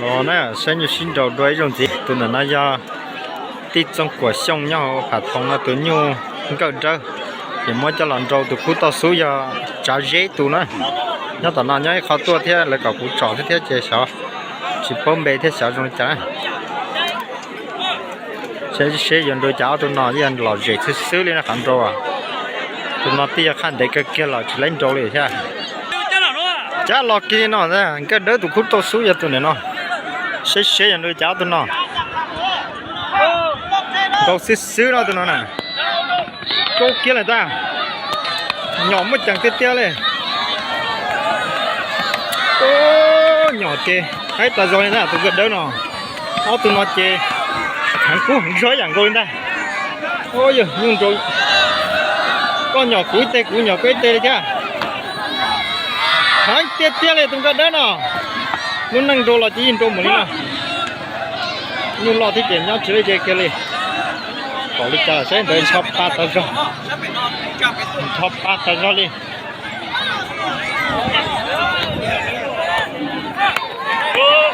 Los na, saib nyuj sib nraus dua ib zaug ntxiv. Tus ntawm no yog Tij Txooj Kuam Xyooj nyob hauv Phav Thoov no, tus nyuj nkawj dawb, ces muab coj los nrau tus khub tauj xub yog Tsav Zeb tus na. Nyob tom no nyob ib qho tuaj thiab, lawv kom kuv tsom thiab thiab ces xyov tsis paub npe thiab xyov zoo li cas na. Seb seb yuav nrau cas ob tug no, yeej lom zem xwb xwb li na qhov nrau. Tus no twb yog qhaj ntev kawg kiag los tsis laib nrau li thiab. Cab los kiag li no, nkawj dawb tus khub tauj xub yog tus ntawm no. Seb seb yuav nrau cas ob tug no. Nrau xwb xwb no tus no na. Rau kiag lawm ntag. Nyom muaj ceem tiag tiag li. Nyom ces haib tas zog li ntag tus nkawj dawb no. Ob tug no ces heev kub heev zog yam nkaus li ntag. Yog nyuj nrau, koj nyom kuv ib teg kuv nyom koj ib teg li thiab. Heev tiag tiag li tus nkawj dawb no. Lub neej nrau los ces yeej nrau mus li no. Nyuj loj thiab ces nyob tsis laib ze kiag li. Kom li cas saib ntawd ncho pa tas zog. Ncho pa tas zog li.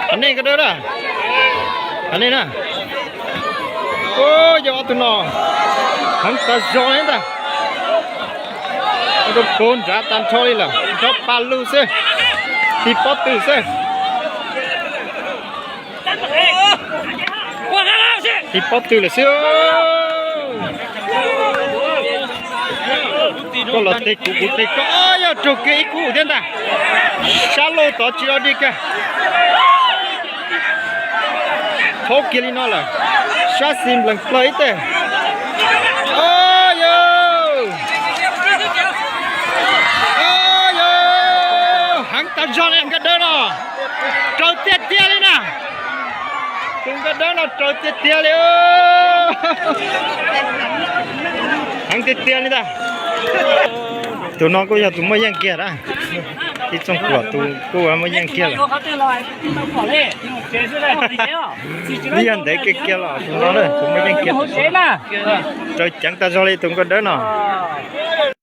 Qhov nej nkawj dawb na. Qhov nej na. Yog ob tug no heev tas zog li ntag. Rau puag nrad tag nrho li lawm, nrov pa lug xwb. Tig pob tw xwb. Tig pob tw lawm xwb. Koj los teg kuv, kuv teg koj, yog raug kiag ib khub thiab ntag. Sab laug tod tsis o dig kiag. Thaub kiag li no lawm. Sab xis nplees plaws ib teg. Yog, yog, heev tas zog li nkawj dawb no. Raug tiag tiag li na. Tus nkawj dawb no raug tiag tiag li. Heev tiag tiag li ntag. Tus no kuj yog tus muaj yeej kiag na. Tij Txooj Kuam tus kuj muaj yeej kiag lawm. Nws yog ntev kiag kiag los tus no na, tus muaj yeej kiag. Raug ceev tas zog li tus nkawj dawb no.